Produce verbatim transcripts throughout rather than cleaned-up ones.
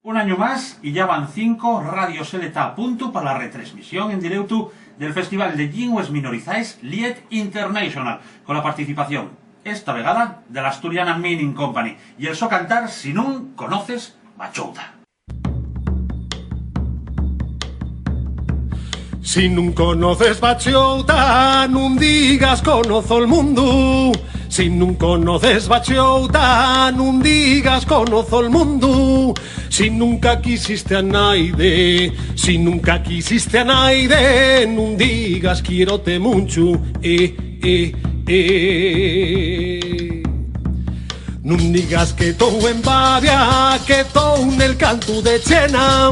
Un añu más, y ya van cinco, Radio Sele ta a puntu pa la retransmisión en direutu del Festival de Llingües Minorizaes Liet International, con la participación, esta vegada, de l'asturiana Meaning Company, y el so cantar Si nun conoces Bachouta. Si nun conoces Bachouta, nun digas conozo'l mundu. Si nun conoces Bachouta, nun digas conozo'l mundu. Si nunca quisiste a naide, si nunca quisiste a naide, nun digas quiérote munchu, eh, eh, eh. Nun digas que tou en Babia, que tou nel cantu de Chena.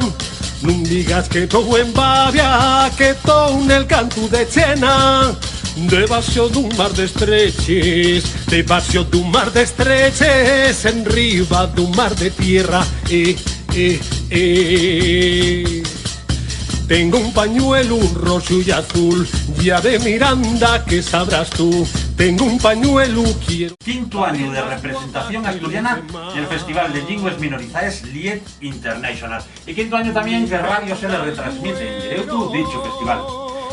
Nun digas que tou en Babia, que tou nel cantu de Chena. Debaxo d'un mar d'estreches, debaxo d'un mar d'estreches, enriba d'un mar de tierra, eh, eh, eh. Tengo un pañuelu roxu y azul, ya de Miranda que sabrás tú. Tengo un pañuelu, quiero. Quintu añu de representación asturiana del Festival de Llingües Minorizaes Liet International. Y quintu añu tamién que Radio Sele retransmite en direutu dichu festival.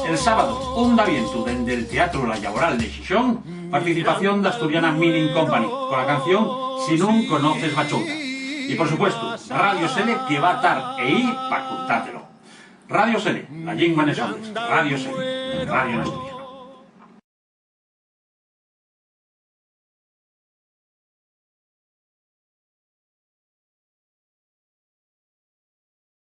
El sábadu, un d'avientu, dende'l Teatru La Llaboral de Xixón, participación d'asturiana Meaning Company, cola canción Si nun conoces Bachouta. Y, por supuestu, Radio Sele que va tar ehí pa contátelo. Radio Sele, la llingua nes ondes. Radio Sele, radio n'Asturias.